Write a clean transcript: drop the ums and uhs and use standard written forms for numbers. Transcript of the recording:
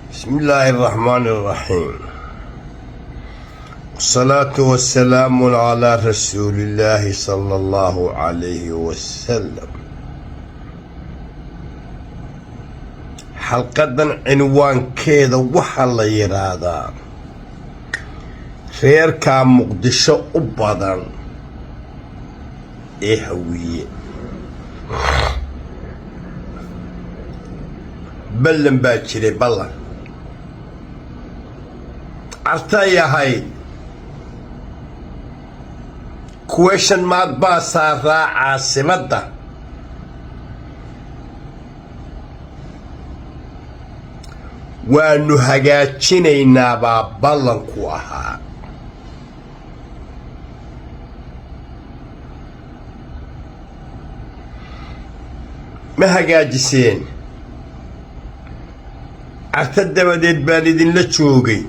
بسم الله الرحمن الرحيم، والصلاة والسلام على رسول الله صلى الله عليه وسلم. Xalqadan cinwaankeeda waxaa la yidhaahdaa reerkaa Muqdisho u badan ee Hawiye. Ballan baa jiray, ballan Cartay ahayd. Question mark baa saaraa caasimadda. Waanu hagaajinaynaa baa ballanku ahaa. Ma hagaajiseen? Carto dabadeed baan idinla joogay.